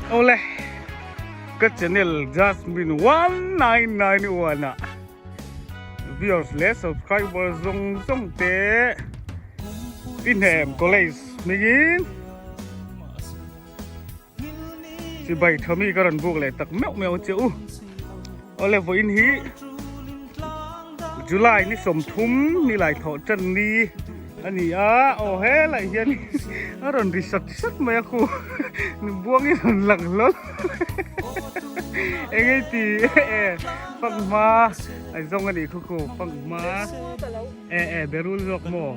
Awle ka channel Jasmine 1991 ah viewers leh subscriber zawng zawng te i hnem college hmingin chibai tha mi ka rawn buk leh tak meuh meuh che u. Awle vawiin hi July ni 30 ni lai thawh tan ni a ni a, aw helai hian a rawn ri sat sat mai a khu buang in rawn lang hlawl eng ei ti e fanghma a zawng a nih khu khu fanghma e e berul zawk maw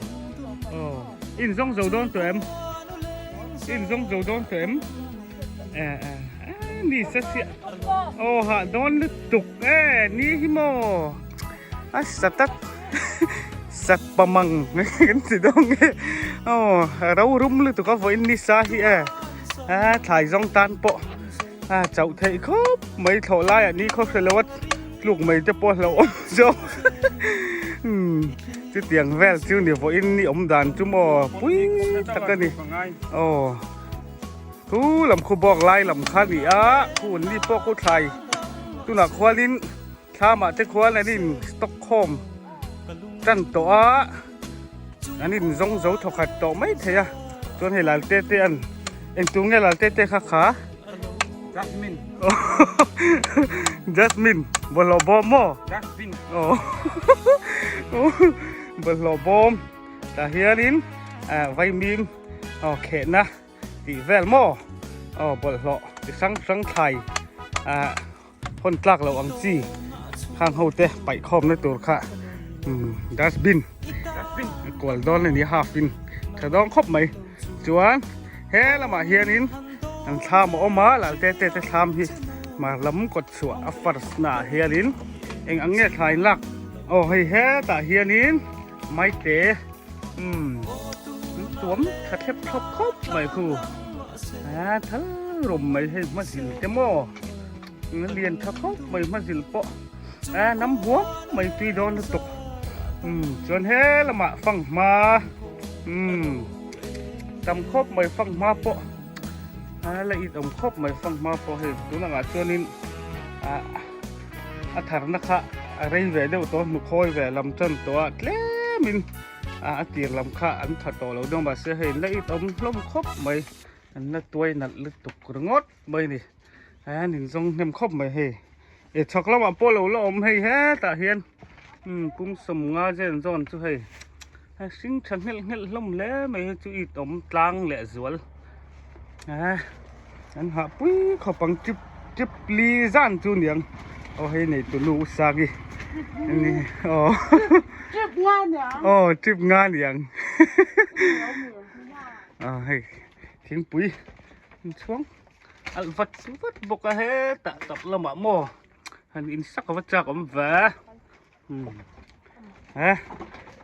aw in zawng zo dawn tawh em in zawng zo dawn tawh em e e ni sa siah aw hah dawn lutuk e ni hi maw. A satak sat pamang kan ti dawn nge aw ro rum lutuk a vawiin ni sa hi e a thlai zawng tan pawh a chauh theih khawp mai thlawh laiah ni khaw hre lo a tluk mai te pawh hlauh awm zawk umm chutiang vel chu ni vawiin ni awm dan chu maw pui tak a ni aw thu lam khu bawk lai lam kha a ni a khu an ni pawh khu thlai tunah khuanin. Thlamah te khuan an in stock khawm tan tawh a, an in zawng zo thawkhat tawh mai thei a, chuan hei lal te te an engtur nge lal te te kha kha? Jasmine. Jasmine bawlhhlawh bawm maw? Dustbin. Aw bawlhhlawh bawm tah hianin vaimim aw khehna tih vel maw? Aw bawlhhlawh chi hrang hrang thlai ah. Hawn tlak loh ang chi khang ho te paih khawm na tur kha dustbin kual dawn a ni half in tha dawn khawp mai chuan he lamah hianin an thlam a awm a lal te te te thlam hi mar lam kawt chhuah a first na ah hianin eng ang nge thlai lak aw hei hetah hianin maite umm tuam tha thlep thlawp khawp mai khu a thal rawm mai hei hma zil te maw. Lian tha khawp mai hma zil pawh a nam huam mai tui dawn lutuk umm chuan he lamah fanghma umm tam khawp mai fanghma pawh a la it awm khawp mai fanghma pawh hei tun angah chuanin ah a tharna kha a rei ve deuh tawh hnukhawi ve lam tan tawh a tlemin a tir lam kha an tha tawh lo deuh mahse hei la it awm hlawm khawp mai an la tuai nalh lutuk ringawt mai a ni. An in zawng hnem khawp mai hei e chhak lamah pawh lo la awm hei hetah hian umm pum sawmnga zen zawn chu hei a hring tha nghelh nghelh hlawm hle mai hei chu it awm tlang leh zual a an hah pui khawp ang tip tip li zan chu niang aw hei nei tu nu usagi ani aw trip nga niang aw trip nga niang a hei thingpui inchhuang. Alh vat vat bawk a hetah tak lamah maw han in sak a va chak awm ve he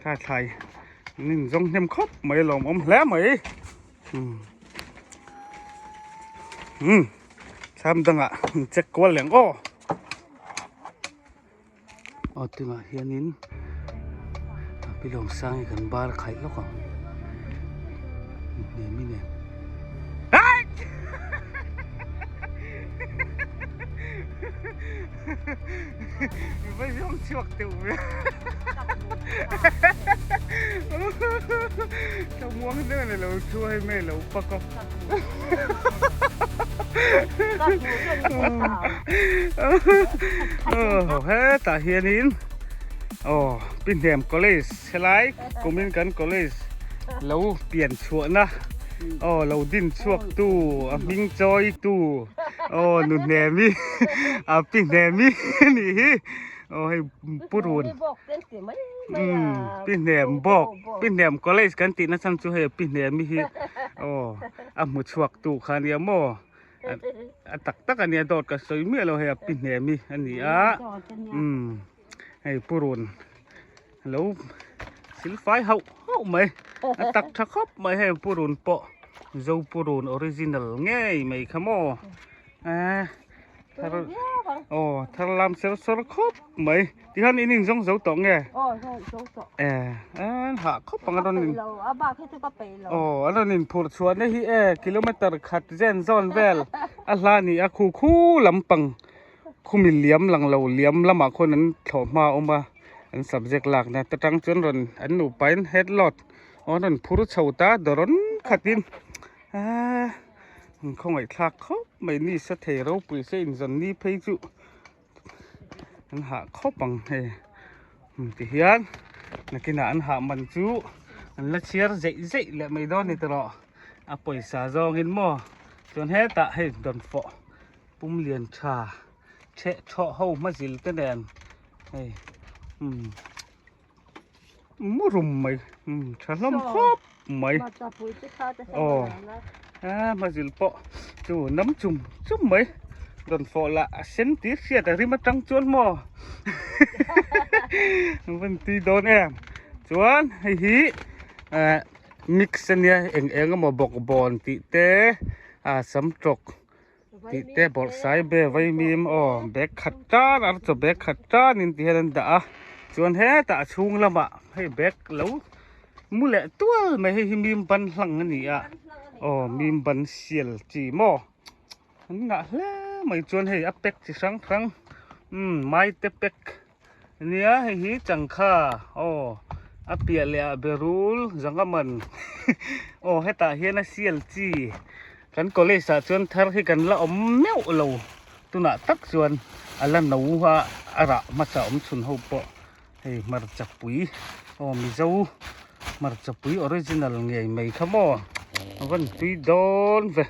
tha thlai an in zawng hnem khawp mai a lawmawm hle mai umm thlam dangah an check kual leh ang aw aw tunah hianin pilawng sang hi kan bar khaih lawk ang hnem i nen va zawng chhuak teuh ve ka muang deuh a ni lo thu hei mai lo pak a. Aw hetah hianin aw Pihnem College helai kumin kan college lo pian chhuahna aw lo din chhuak tu a hming chawi tu aw Nuhnemi a Pihnemi a nih hi aw hei purun Pihnem bawk Pihnem College kan tihna chhan chu hei Pihnemi hi aw. A hmu chhuak tu kha ania maw a tak tak ania dawt ka sawi miah lo hei a pi hnem hi a ni a umm hei purun lo silfai hauh hauh mai a tak tha khawp mai hei purun pawh zo purun original ngei mai kha maw eh thar aw thar lam ser sawr khawp mai. Tihian in in zawng zo tawh nge? Aw zawng zo tawh. E an hah khawp ang a rawn in. Ka peih lo a bak hi chu ka peih lo. Aw a rawn in phurh chhuah na hi e kilometer khat zen zawn vel. A hla a ni a khu khu lampang khumi liam lang lo liam lamah khuan an thlawh hma a awm a an subject lakna te tang chuan rawn an nupa in head load aw an rawn phur chho ta dawrawn khatin aaa an khawngaih thlak khawp mai ni sa thei ropui se inzawn ni phei chu an hah khawp ang hei tihian nakinah an hah man chu an la chhiar zeih zeih leh mai dawn a ni tawh a pawisa zawngin maw chuan hetah hei dawnfawh pum lian tha theh thawh ho hma zil te nen hei umm murum mai umm tha hlawm khawp mai aw a hma zil pawh chu nam chum chum mai dawnfawh lah a sen tih hriat a rim atang chuan maw an van tui dawn em chuan hei hi eh mix ania eng eng emaw bawkbawn tih te ah samtawk tih te bawrhsai be vaimim aw bag khat tan ar chaw bag khat tanin ti hian an dah a chuan hetah a chhung lamah hei bag lo mu leh tual mai hei hi mim ban hlang a ni a aw mim ban sial chi maw an ngah hle mai chuan hei a pack chi hrang hrang umm mai te pack Nia hei hi changkha aw a piah leh ah berul zanga man aw hetah hian a sial chi kan college ah chuan thar hi kan la awm meuh lo tunah tak chuan a la no a a rah hmasa awm chhun ho pawh hei hmarcha pui aw mizo hmarcha pui original ngei mai kha maw a van tui dawn ve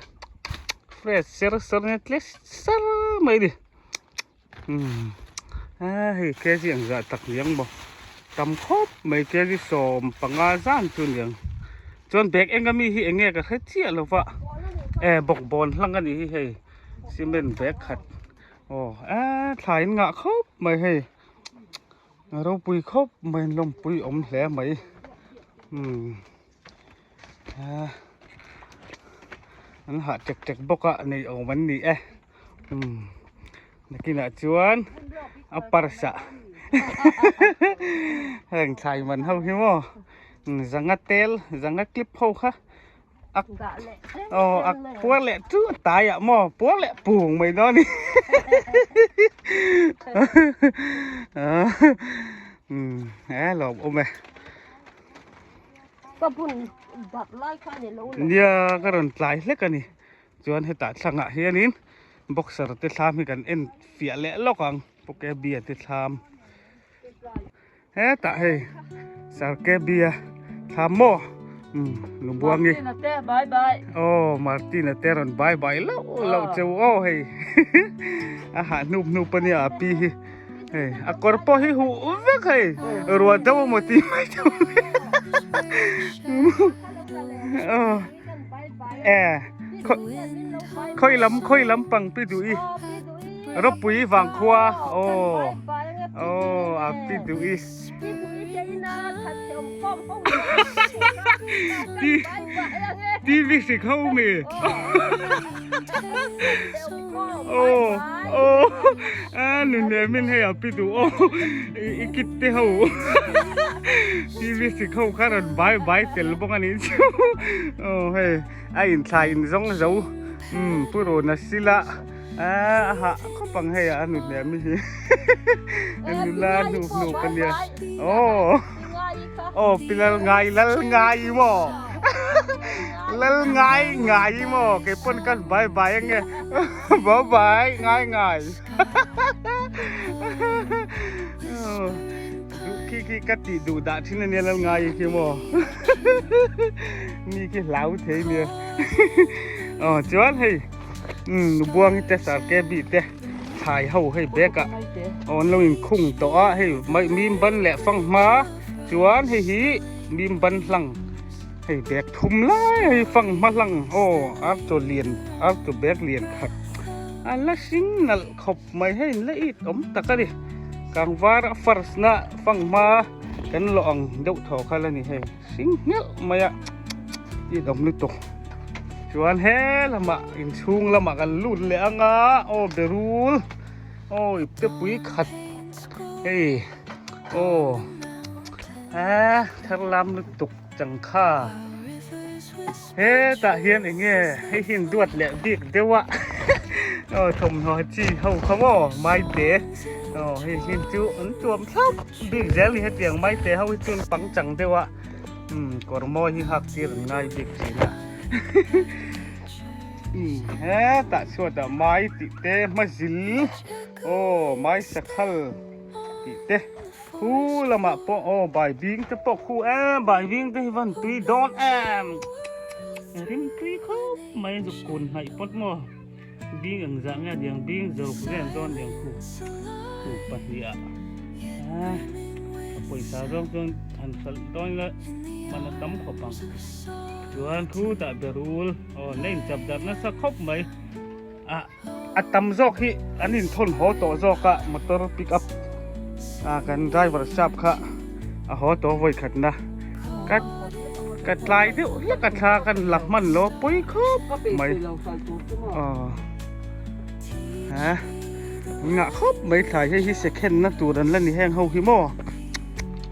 fresh ser ser nia tle sar mai a ni. Umm a hei kg ang zah tak niang maw tam khawp mai kg 15 zan chu niang chuan bag eng ami hi eng nge ka hre chiah lo va e bawkbawn hlang a nih hi hei cement bag khat aw a thlai in ngah khawp mai hei a ropui khawp mai an lawmpui awm hle mai umm a an hah tek tek bawk a nei awm an ni e. Umm nakinah chuan a parsa heng thlai man ho hi maw zanga tel zanga clip ho kha a aw a puar leh chu a taiah maw puar leh pung mai dawn a ni umm he lawm awm e. Ka bun bat lai kha ni lo lo. Nia ka rawn tlai hlek a ni. Chuan hetah thlangah hianin boxer te thlam hi kan en fiah leh lawk ang poke bia te thlam hetah hei sarke bia thlam maw umm lungbuangi aw martina te rawn bye bye loh loh cheu aw hei a hah hnup hnup ania a pi hi hei a kawr pawh hi huh vek hei ruah deuh emaw tih mai chu aw. E khawi lam khawi lam pang pi duh i ropui vang khua aw aw a pi duh i TV hrik ho mi aw aw a nun min hei a pi duh aw i kit te ho TV hrik ho kha rawn bai bai tel bawk a nih chu aw hei a inthlai in zawng zo umm pu runa sila a hah khawp ang hei a nut leh mi hi nula hnu hnu ka nia aw aw pi lal ngai lal ngai maw lal ngai ngai maw kei pawn ka bai bai ange bye bye ngai ngai Duh khi khi ka tih duh dah thin ania lal ngai khi maw mi khi hlau thei nia aw chuan hei umm buang hi te sar ke bi te thlai ho hei bag ah aw an lo in khung tawh a hei mim ban leh fang hma chuan hei hi mim ban hlang hei bag thum lai hei fang hma hlang aw ar chaw lian ar chaw bag lian khat a la hring nalh khawp mai hei in la it awm tak a ni kangvar a first na fanghma kan lawh ang deuh thaw kha la ni hei hring nghelh mai a it awm lutuk chuan he lamah inchhung lamah kan lut leh ang a aw berul aw ipte pui khat hei aw a thar lam lutuk changkha hetah hian eng nge hei hi in duat leh bik deuh a. Aw thawmhnaw chi ho kha maw maite aw hei hi chu an tuam thlap bik zel ni hetiang maite ho hi chuan pangchang deuh a umm kawr mawi hi hak tir an ngai bik thin a umm hetah chhuatah mai tih te hmazil aw mai sakhal tih te Khu lamah pawh aw bai bing te pawh khu em bai bing te hi van tui dawn em rim tui khawp mai a zuk kun hnaih pawt maw bing ang zah nge diang bing zawk vel dawn diang khu khu pahnih ah a pawisa zawng chuan han hralh dawn ila man a tam khawp ang chuan khu tah berul aw na inchap darh nasa khawp mai a. A tam zawk hi an inthawn haw tawh zawk a motor pick up ah kan driver sap kha a haw tawh vawi khat na ka ka tlai deuh hlek a thla kan la hman lo pawi khawp mai aw ha ngah khawp mai thlai hei hi second na tur an la ni heng ho hi maw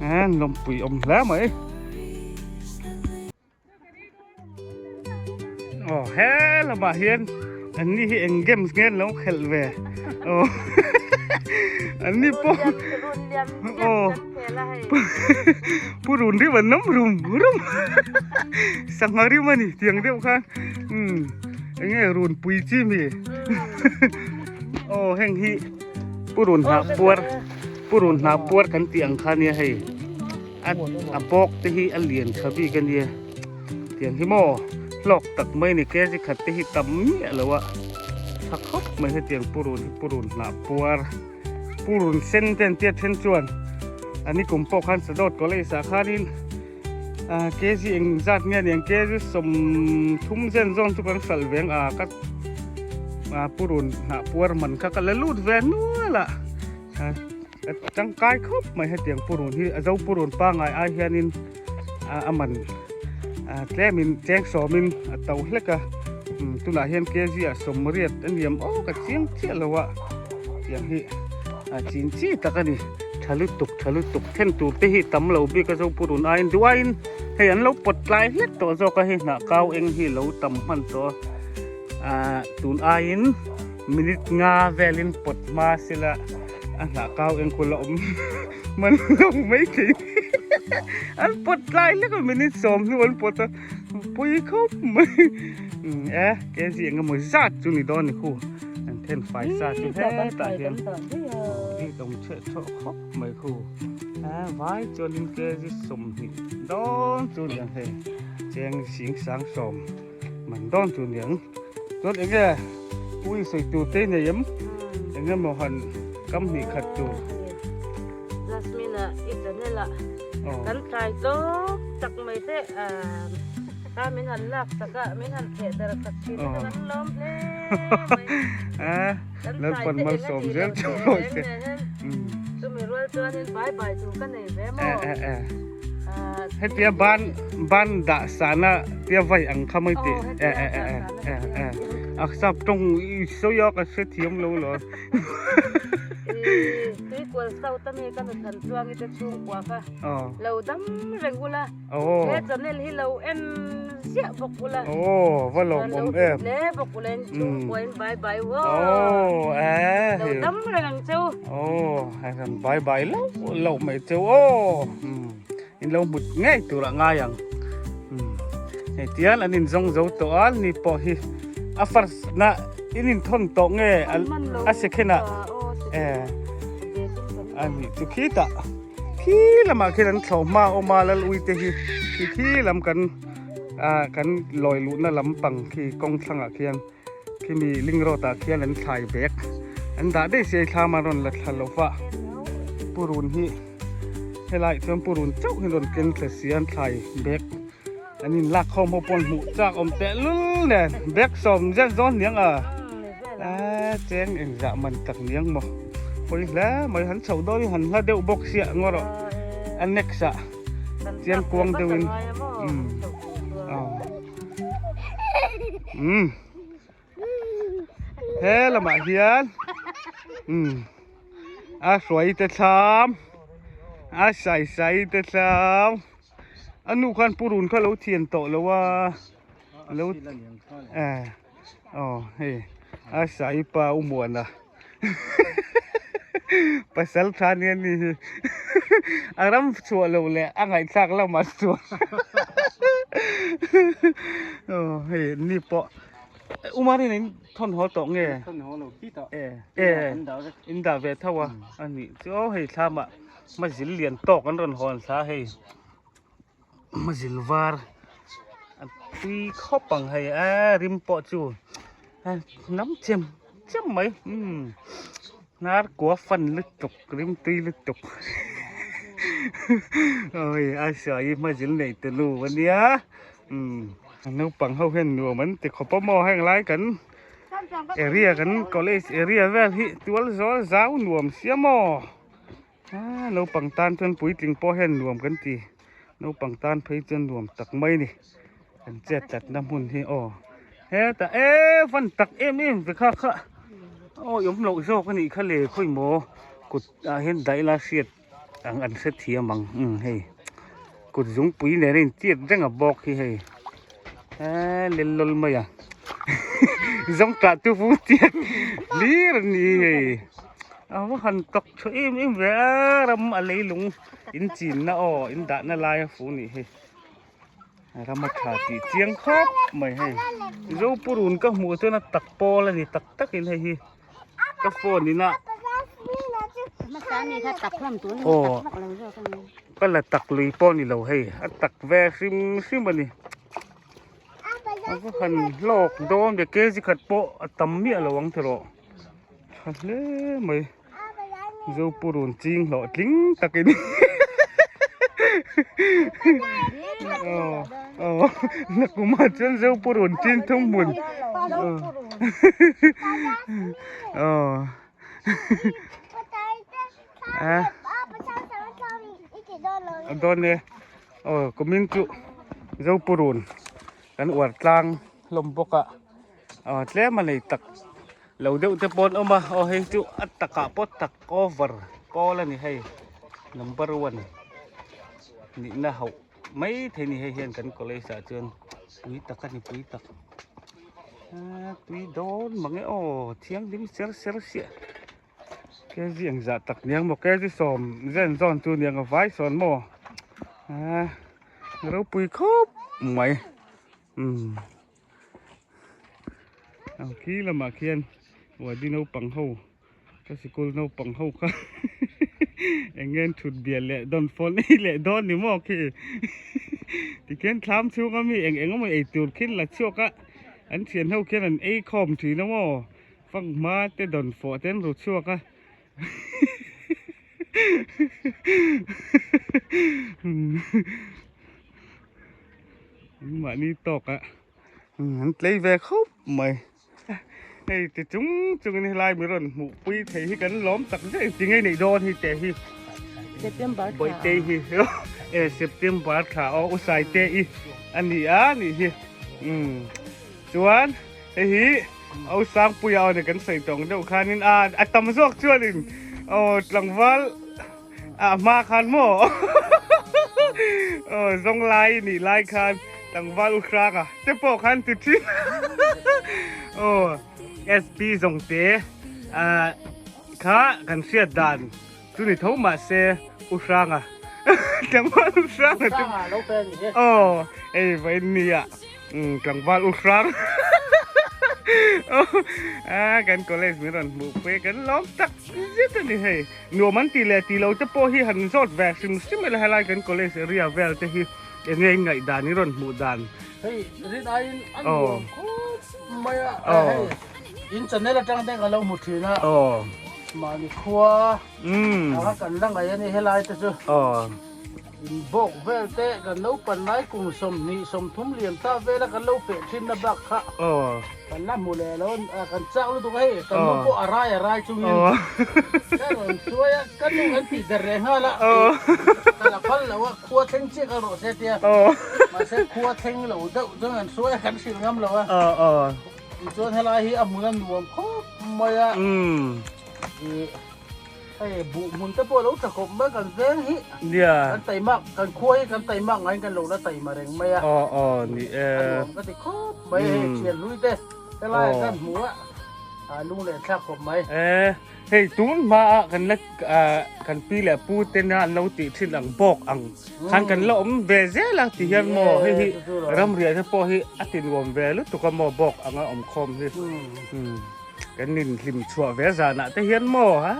a lawmpui awm hle mai. Aw he lamah hian an ni hi eng games nge an lo khelh ve aw an ni pawh aw pu run rim an awm rum rum sangha rim a ni tiang deuh khan umm eng nge run pui chi mi aw heng hi pu run hnah puar pu run hnah puar kan tih ang kha nia hei. A bawk te hi a lian tha bik a nia tiang hi maw hlawk tak mai a ni kg khat te hi tam miah lo a tha khawp mai hetiang purun hi purun hnah puar purun sen te an tiat then chuan a ni kum pawh khan sadawt college ah khanin ah kg eng zat nge aniang kg sawmthum zen zawn chu kan hralh veng a ka purun hnah puar man kha ka la lut ve nual a. A tangkai khawp mai hetiang purun hi a zo purun pangai ai hianin a man tlemin cheng sawmin a to hlek a tunah hian kg ah sawmriat a niam aw ka chiang chiah lo a tiang hi a chin chi tak a ni tha lutuk tha lutuk then tur te hi tam lo bik a zo purun aiin duh aiin hei an lo pawt tlai hlek tawh zawk a hei hnah kau eng hi lo tam hman tawh a tun aiin minute nga velin pawt hma sila a hnah kau engkawl a awm man lo mai thei an pawt tlai hlek a minute 10 an pawt a pui khawp mai e kg eng emaw zat chu ni dawn ni khu an then fai sa chu hetah hian rit awm chhe chhawh khawp mai khu a vai chuanin kg 20 dawn chu niang hei cheng sing sang sawm Man dawn chu niang. Chuan eng nge ui sawi tur te nei em? Eng nge maw han kam hnih khat tur. Jasmine a i channel a kan tlai tlawm tak mai te kha min han lak sak a min han theh dar sak thin te kan lawm hle mai. Kan tlai te eng a tih loh teh reng nen hian chumi rual chuanin bai bai tur ka nei ve maw. Hetia ban ban dah sana tia vai ang kha mai tih e e e e e a sap tawng i sawi a ka hre thiam lo lo tui kual south ami ka nu than chuang i te chhungkua kha lo dam reng ula he channel hi lo en ziah bawk ula va lawm awm em hle bawk ula in chhungkua in bye bye wo lo dam reng ang cheu Aw hei hian bai bai lo lo mai cheu aw in lo hmu ngei tur a ngai ang hei tian an in zawng zo tawh a ni pawh hi a first na in in thawn tawh nge a second ah e a nih chu khitah khi lamah khian an thlawh hma awm a lal ui te hi khi khi lam kan ah kan lawi luhna lampang khi kawng thlangah khian. Khimi ling road ah khian an thlai bag an dah daih si a thlam a rawn la thla lo va purun hi helai chuan purun chauh hi rawn ken thla si a an thlai bag an in lak khawm ho pawh an hmuh chak awm teh lul nen bag sawm zet zawn niang a a cheng engzah man tak niang maw pawi hle mai han chho dawn in han hla deuh bawk sia ngaw rawh a next ah chiang kuang deuh in umm aw. Umm he lamah hian umm a hruai te thlam a sai sai te thlam a nu khan purun kha lo thian tawh lo a lo eh aw hei. A sai pa u Muana pasal tha nia ni hi a ram chhuah loh leh a ngaihthlak lamah chuan aw hei ni pawh u Marina in thawn haw tawh nge Thawn haw lo khi tawh e e in dah ve tho a a nih chu aw hei thlamah mazil lian tawk an rawn hawn thla hei. Mazil var a tui khawp ang hei a rim pawh chu a nam chem chem mai umm hnar kua fan lutuk rim tui lutuk awi a sawi mazil nei te nu ania umm naupang ho hian nuam an ti khawp a maw heng lai kan area kan college area vel hi tual zawl zau nuam sia maw. Aa naupang tan chuan puitling pawh hian nuam kan ti naupang tan phei chuan nuam tak mai ni kan chet tlatna hmun hi aw hetah e van tak em em ve kha kha aw i awm loh zawk a nih kha le khawi maw kut ah hian daih la hriat ang an hre thiam ang umm hei kut zungpui nen a intiat reng a bawk hi hei eee lel lawl mai a zawng tah tu fu tiat hlir a ni hei. A va han tak tha em em ve a ram a leilung in chinna aw in dahna lai a fu nih hi ram a tha tih chiang khawp mai hei Zopurun ka hmuh chuan a tak pawl a ni tak tak in hei hi ka phone in a aw ka la tak lui pawh a ni lo hei a tak ve hrim hrim a ni a va han hlawk dawn ve kg khat pawh a tam miah lo ang tiraw. Tha hle mai Zopurun ching hlawh tling takin aw aw nakumah chuan Zopurun ching thum hmun aw a dawn e aw kumin chu Zopurun kan uar tlang hlawm bawk a aw tlem a nei tak. Lo deuh te pawh an awm a aw hei chu a takah pawh tak over pawl a ni hei number one nihna hauh mai thei ni hei hian kan college ah chuan pui tak a ni pui tak aaa tui dawn mange aw thianghlim ser ser siah kg engzah tak niang maw kg 10 zawn chu niang a vai sawn maw aaa ropui khawp mai umm. Ang khi lamah khian wadi naupang ho ka sikul naupang ho kha eng nge an thut bial leh dawn phone ei leh dawn ni maw khi tikhian thlam chhunga mi eng eng emaw ei tur khin la chhuak a an thian ho khian an ei khawm thin a maw fanghma te dawn fawh te an ru chhuak a. Mahni tawk a an tlei ve khawp mai hei ti chung chung in helai mi rawn hmuh pui thei hi kan lawm tak zet engti ngei neih dawn hei te hi September thla Bawihtei hi e September thla aw u Saite i a ni a nih hi umm chuan hei hi Au Sangpuia aw ni kan sawi tawng deuh khanin a a tam zawk chuanin aw tlangval a hma khan maw aw zawng lai nih lai khan tlangval u hranga te pawh khan ti thin aw SP zawng te a kha kan hriat dan chu ni tho mahse u hranga tlangval u hranga te aw hei vawiin nia Tlangval u hrang a kan college min rawn hmuh pui kan lawm tak zet a ni hei nuam an tih leh tih lo te pawh hi han zawt ve hrim hrim ila helai kan college area vel te hi eng nge in ngaih dan in rawn hmuh dan hei rin aiin a nuam khawp mai a hei in channel atang te ka lo hmu thin a mahni khua anga kan la ngaih a ni helai te chu. Inbawk vel te kan lo pan lai kum 20 30 lian ta vela kan lo feh thin na bak kha kan la hmu leh lo kan chak lutuk a hei kan nu pawh a rai a rai chungin ka rawn hruai a ka nu kan tih der leh nghal a ka la phal lo a khua thleng chiah ka rawh se tia mahse khua thleng lo deuh chuan kan hruai a kan hrilh ngam lo a tichuan helai hi a hmun a nuam khawp mai a ih. Hei buh hmun te pawh a lo tha khawp mai kan veng hi. Nia. Kan taimak kan khua hi kan taimak ngaiin kan lo la taima reng mai a. Aw aw ni e. A nuam ka ti khawp mai hei thian hlui te helai ah kan hmu a. A lunglen thlak khawp mai. E, hei tun hma a kan la kan pi leh pu ten a an lo tih thin ang bawk ang khan kan la awm ve zel a ti hian maw hei hi ramriah te pawh hi a ti nuam ve lutuk a maw bawk anga awm khawm hi. Kan in hlim chhuah ve zanah te hian maw ha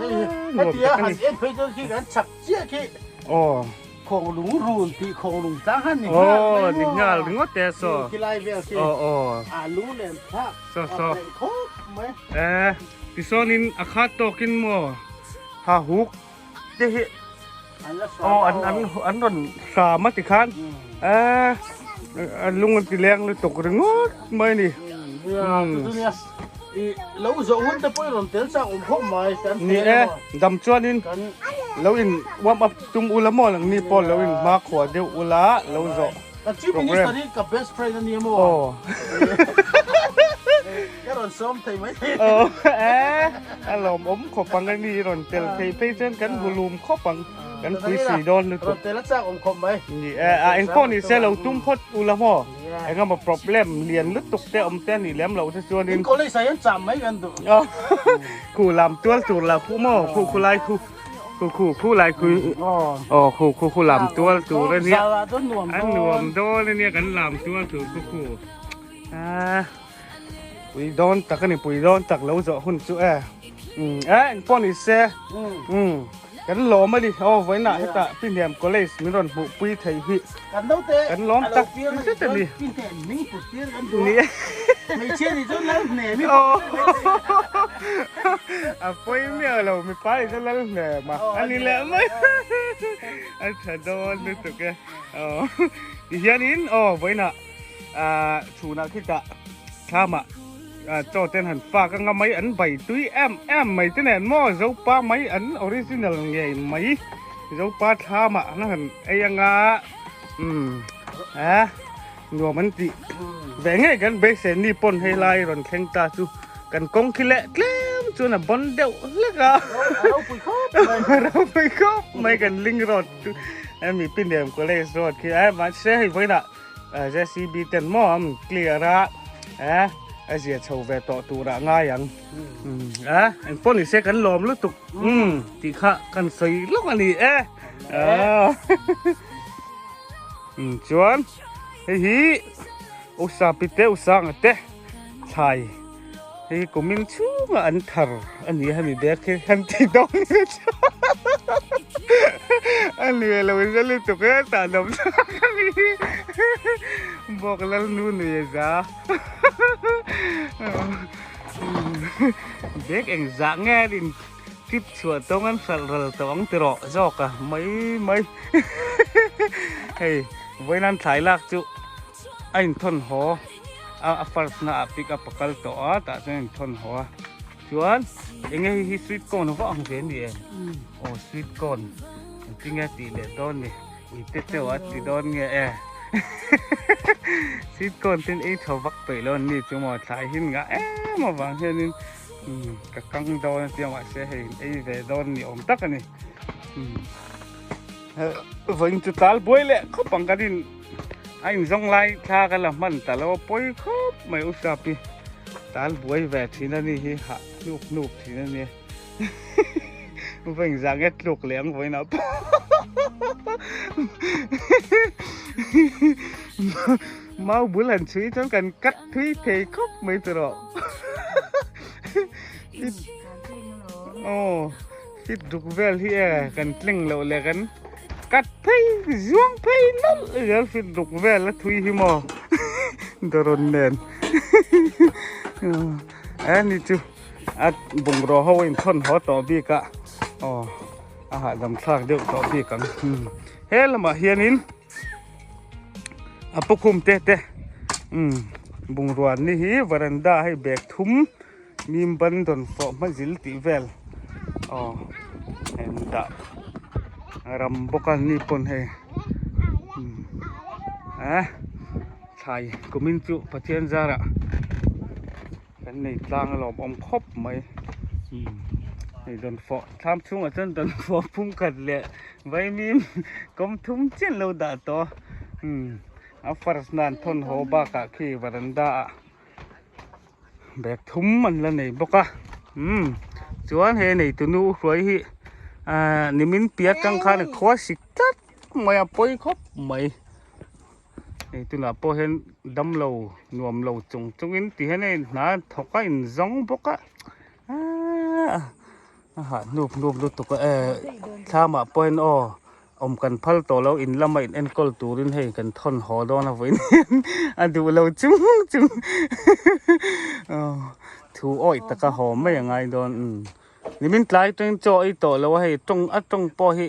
nuam tak a ni. Heti a han en phei chuan khi kan chak chiah khi. Aw. Khawnglung run tih khawnglung tlang han ni nghal mai maw. Aw ni nghal ringawt e saw. Khi lai vel khi. Aw aw. A lunglen thlak. Saw saw. A khawp mai. E tisawn a khat tawkin maw ha huk te hi aw an an an rawn hram a tikhan e lung an ti leng lutuk ringawt mai a ni. Lo zawh hun te pawh i rawn tel chak awm khawp mai kan Ni e, dam chuanin lo in warm up tum ula maw nang ni pawh lo in hma khua deuh ula lo zawh Kan Chief Minister hi ka best friend a nia maw? Aw. Ka rawn sawm thei mai thei. Aw e, a lawmawm khawp ang a ni i rawn tel thei phei chuan kan hulum khawp ang, kan pui si dawn lutuk. Rawn tel a chak awm khawp mai. Ni e, a engpawh ni se lo tum phawt ula maw? Engemaw problem lian lutuk te awm te a nih lem loh te chuanin. In college ah hian cham mai kan duh. Khu lam tual tur la khu maw? Khu khu lai khu. Khu khu khu lai khu aw khu khu khu lam tual tur a nia a nuam dawn a nia kan lam tual tur khu khu a pui dawn tak a ni pui dawn tak lo zawh hun chu e e engpawh ni se um kan lawm a ni aw vawiinah hetah Pihniam College min rawn hmuh pui thei hi kan lawm tak zet a ni ni a pawi miah lo mipa in a lal hnem a a ni leh mai a tha dawn lutuk e aw tihianin aw vawiinah ah chhunah khitah thlamah chaw ten han fak anga mai an bai tui em em mai te nen maw zopa mai an original ngei mai zopa thlamah an han ei anga umm eh Nuam an tih ve ngei kan beisei ni pawn hei lai rawn thleng ta chu kan kawng khi leh tlem chuan a bawn deuh hlek a a ropui khawp mai kan link road chu hemi Pinem college road khi a mahse hei vawiinah JCB ten maw an clear a eh a zia chho ve tawh turah ngai ang eh engpawh ni se kan lawm lutuk tih kha kan sawi lawk a ni e. Chuan hei hi usa pite usanga te thlai hei hi kumin chhunga an thar a ni a hemi bag hi han ti dawn ni chu a ni lo in zali tuk e tah dam a ni bawk lal nu nui a za bag eng zah nge a in. Tip chhuah tawng an hralh ral tawh ang tiraw zawk a mai mai hei vawiin an thlai lak chu a inthawn haw a a first na ah pick up a kal tawh a tah chuan a inthawn haw a chuan eng nge hei hi sweet corn vak ang ve a ni em aw sweet corn engtin nge tih leh dawn ni ui te chauh a ti dawn nge e sweet corn ten ei tha vak peih lo an ni chu maw thlai hin ngah em avang hianin. Umm ka kang dawn a tia mahse hei ei ve dawn ni awm tak a ni umm vawiin chu tal buai leh khawp ang kan in a inzawng lai thla ka la hman ta lo a pawi khawp mai u sap hi tal buai ve thin a ni hi hah hnuk hnuk thin a nia vawiin zah nge tluk leh ang vawiin ah pawh mau bul han chhui chuan kan cut thui thei khawp mai chu rawh. Aw fit duk vel hi e kan tling loh leh kan cut phei zuang phei nawlh zel fit duk vel a thui hi maw dawrawn nen e ni chu a bungraw ho a inthawn haw tawh bik a aw a hahdam thlak deuh tawh bik ang he lamah hianin. A pukhum te te umm bungrua ni hi varanda hei bag thum mim ban dawn fawh hma zil tih vel aw heng dah ram bawk a ni pawn hei umm eh thlai kumin chu Pathian zarah Kan nei tlang a lawmawm khawp mai hei dawn fawh thlam chhungah chuan dawn fawh phum khat leh vaimim kawm thum chian lo dah tawh a first nan thawn haw bakah khi varanda ah. Bag thum an la nei bawk a umm chuan he neitu nu hruai hi ahh nimin piah atang khan a khua sik tlat mai a pawi khawp mai hei tunah pawh hian damlo nuam lo chung chungin ti hian a inhna thawk a inzawng bawk a ahh a hah hnup hnup lutuk a eh thlamah pawh hian aw. Awm kan phal tawh lo, in lama in enkawl turin hei kan thawn haw dawn a vawiin hian a duh lo chung chung thu awih taka haw mai a ngai dawn umm nimin tlai atangin chaw ei tawh lo a hei tawng a tawng pawh hi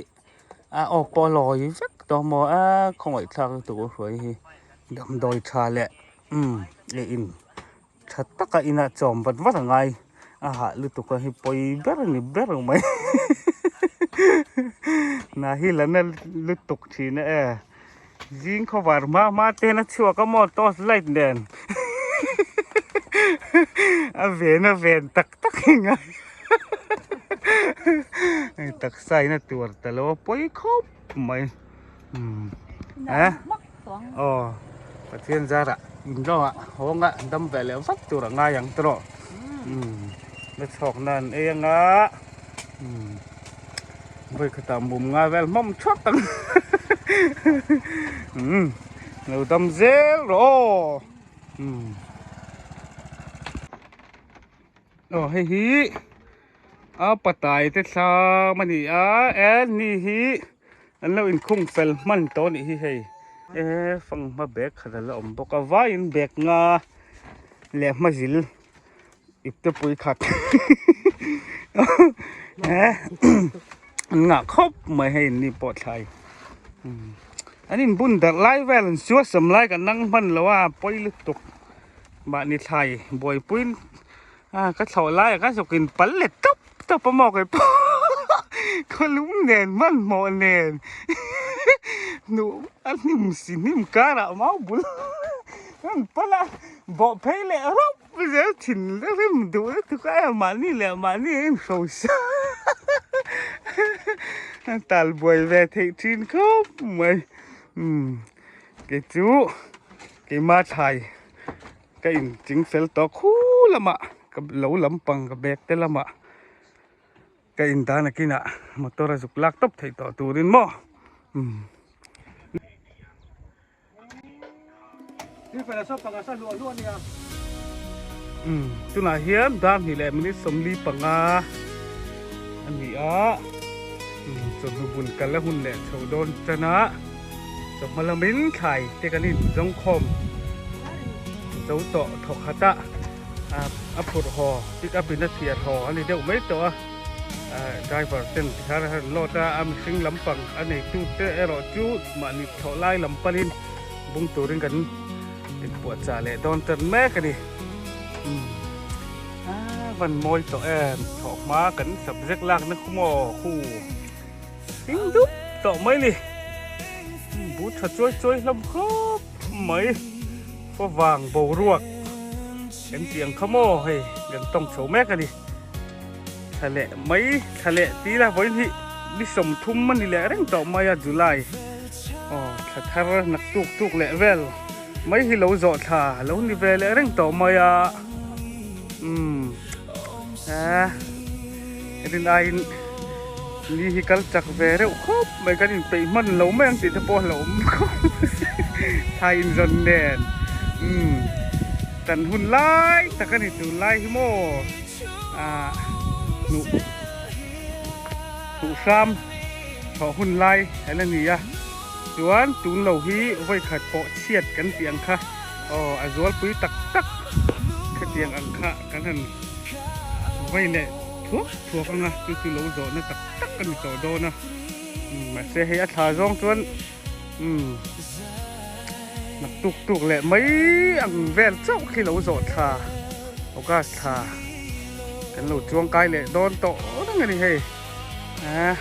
a aw pawh a lawi vek tawh maw a khawngaih thlak lutuk a hruai hi damdawi tha leh umm leh in Tha taka inah chawm vat vat a ngai a hah lutuk a hi pawi ber a ni ber mai hna hi la na lutuk thin a e zing khawvar hma hma te hian a chhuak a maw torch light nen a ven a ven tak tak hi ngai hei taksa in a tuar ta lo a pawi khawp mai umm eh. Aw Pathian zarah in lawngah hawnga dam ve leh vat tur a ngai ang tawh umm la chhawk nan ei anga umm vawi khatah mum nga vel hmawm thawt ang umm lo dam zel rawh aw umm aw hei hi a patai te thlam a ni a e ni hi. An lo inkhung fel hman tawh anih hi hei e fanghma bag khat a la awm bawk a vaiin bag nga leh hma zil ipte pui khat an ngah khawp mai hei an ni pawh thlai an inbun darh lai vel an suasam lai kan nang hman lo a pawi lutuk mahni thlai buaipuiin a ka thlawh lai ah khan sawkin pal let tawp tawp a maw kei pawh khawlum nen hmanhmawh nen hnuh a hnim si hnim karah mau bul an pal a bawh phei leh rawp zel thin rem duh lutuk a em mahni leh mahni a inhrosa a tal buai ve theih thin khawp mai umm kei chu keima thlai. Ka in ching fel tawh khu lamah ka lo lampang ka bag te lamah ka in dan a kinah motor a zuk lak tawp theih tawh turin maw umm. Umm tunah hian dar hnih leh minute 45 a ni a umm chawhnu bun kal a hun leh chho dawn tan a. Chawhma lamin thlai te kan in zawng khawm zo tawh thawk khat a, a phurh haw pick up in a chhiar haw a ni deuh mai tawh a, driver ten tikhan a han load a, a mihring lampang a neitu te erawh chu mahni thlawh lai lam panin bung turin kan inpuahchah leh dawn tan mek a ni. A van mawi tawh em thlawh hma kan subject lakna khu maw khu. Hing dup tawh mai ni. Bu tha chuai chuai hlawm khawp mai. Favang boruak kan tih ang kha maw hei kan tawng chho mek a ni. Thla leh mai thla leh ti ila vawiin hi ni 30 a ni leh reng tawh mai a July aw thla thar nak tuk tuk leh vel mai hi lo zawh thla lo ni ve leh reng tawh mai a umm eh rin aiin. Ni hi kal chak ve reuh khawp mai kan inpeih hman lo mai ang tih te pawh a hlauhawm khawp thlai inzawn nen umm tan hun lai tak a ni tun lai hi maw ah hnuh hnuh hram thawh hun lai a la ni a chuan tun lo hi vawi khat pawh chhiat kan tih ang kha aw a zualpui tak tak khatiang ang kha kan han vawi leh. Thuak thuak anga chu chu lo zawhna tak tak a ni tawh dawn a mahse hei a thla zawng chuan umm nak tuk tuk leh mai ang vel chauh khi lo zawh thla August thla kan lo chuang kai leh dawn tawh reng a ni hei a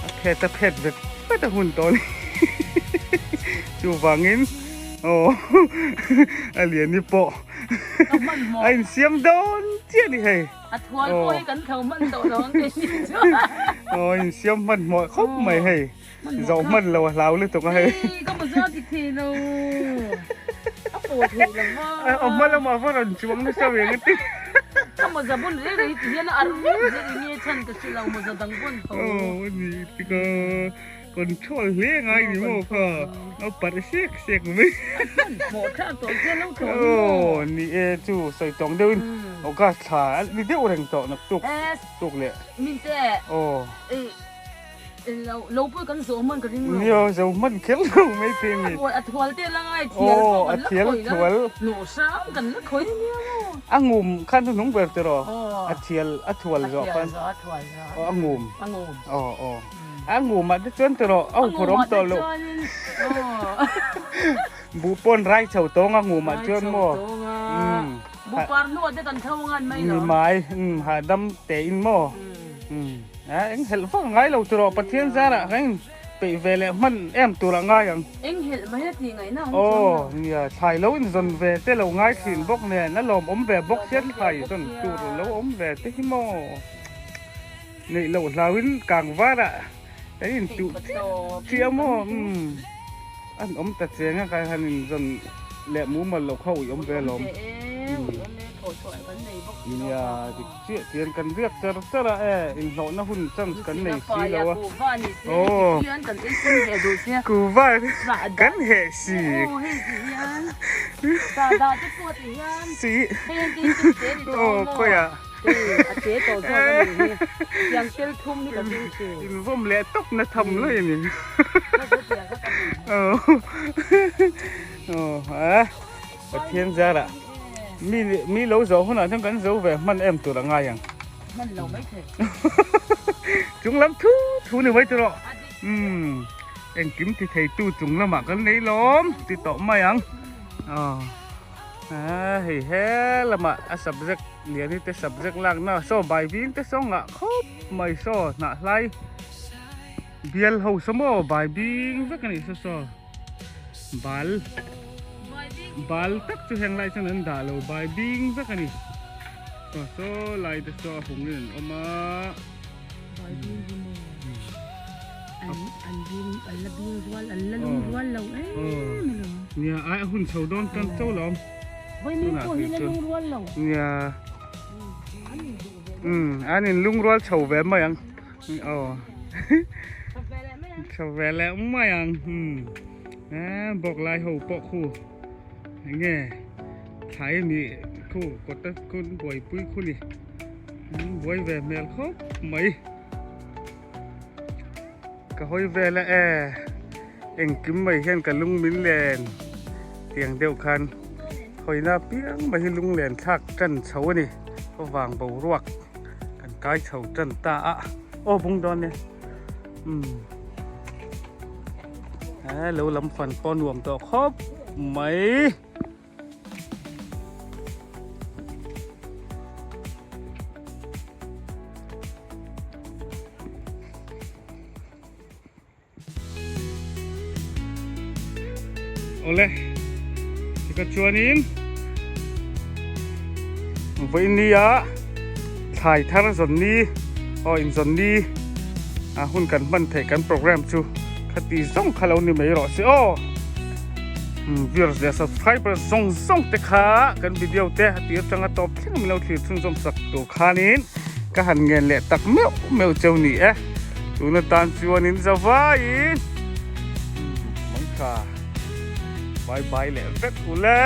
a phet a phet vet vet a hun tawh a ni chuvangin aw a liani pawh. A insiam dawn chiah a ni hei. A thual pawh hi kan tho hman tawh lo ang kei ni chuan. Aw a insiam hmanhmawh khawp mai hei. Zoh hman lo a hlau lutuk a hei. Ka mu zawt dik thei lo. pawh theih lo va. A hma lamah va rawn chuang nasa ve ang ti. Ka mawza bun reng reng hi ti hian a arh vek zel eng nge chhan ka hre lo mawza dang pawn tho. Aw a ni tika control hle ngai ni maw kha a parh sek sek mai. A hman hmawh thlak tawh sia lo tawh ni maw. Aw ni e chu sawi tawng deuhin August thla a ni deuh reng tawh naktuk tuk leh. Minte. Aw. Lo lo pawh kan zawh hman ka ring lo. Nia zo hman kher lo mai te ni. A thual te la ngai thial pawh kan la khawi la. Hnawh hrang kan la khawi nia maw. A ngum khan chu hnung ber te rawh. A thial a thual zawh khan. A thual zawh. A ngum. A ngum. Aw aw. A ngum ah te chuan te rawh a huphurh awm tawh lo. Buh pawn rai chho tawng a ngum ah chuan maw. Rai chho tawng a. Buh par hnuah te kan tho ngan mai lo. Ni mai hahdam te in maw. Eng helh vak a ngai lo tiraw Pathian zarah ka in peih ve leh hman em tur a ngai ang. Eng helh mai a tih ngaihna awm chuang lo. Aw nia thlai lo in zawn ve te lo ngai thin bawk nen a lawm awm ve bawk hian thlai zawn tur lo awm ve te hi maw neih loh hlau in kang varah kan in tuh chiah chiah maw umm an awm ta cheng a kai han in zawn leh mumal lo kha ui awm ve lawm. Nia dik. Chiah chian kan riak char char a e, inhlawhna hun chance kan nei si lo a. Aw kuhva kan heh si. Si aw khawiah invawm leh tawp na tham lawi a ni. Aw aw Pathian zarah mi mi lo zawh hunah chuan kan zo ve hman em tur a ngai ang. Hman lo mai thei. Chung lam thu thu ni mai tur aw. Umm engkim ti thei tu chung lamah kan nei lawm ti tawh mai ang. Aw a hei he lamah a subject lian hi te subject lakna saw bai bing te saw ngah khawp mai saw hnah hlai bial ho saw maw bai bing vek a nih saw saw. Bal bal tak chu heng lai chuan an dah lo bai bing vek a ni saw saw lai te saw a hung in an awm a bai bing hi maw an an bing an la bing rual an la lung rual lo em a lo nia ai a hun chho dawn tan chauh lo awm vawiin pawh hi la lung rual lo nia um an in lung rual chho ve mai ang Aw Chho ve leh mai ang Eee bawk lai ho pawh khu enge thlai ni khu kawt a khu buaipui khu ni buai ve hmel khawp mai ka hawi vel a e engkim mai hian ka lung min len tiang deuh khan hawina piang mai hi lunglen thlak tan chho a ni vang boruak. Kan kai chho tan ta a, aw bung dawn e umm he lo lam fan pawh nuam tawh khawp mai. Awle tika chuanin vawinia thlai thar zawn ni aw inzawn ni a hun kan hman theih kan program chu khati zawng kha lo ni mai rawh se aw viewers leh subscribers zawng zawng te kha kan video te a tir atanga tawp thleng min lo thlir chhunzawm sak tur khanin ka han ngen leh tak meuh meuh cheu ni e. Tuna tan chuanin zavaiin mangtha bye bye leh vek u le.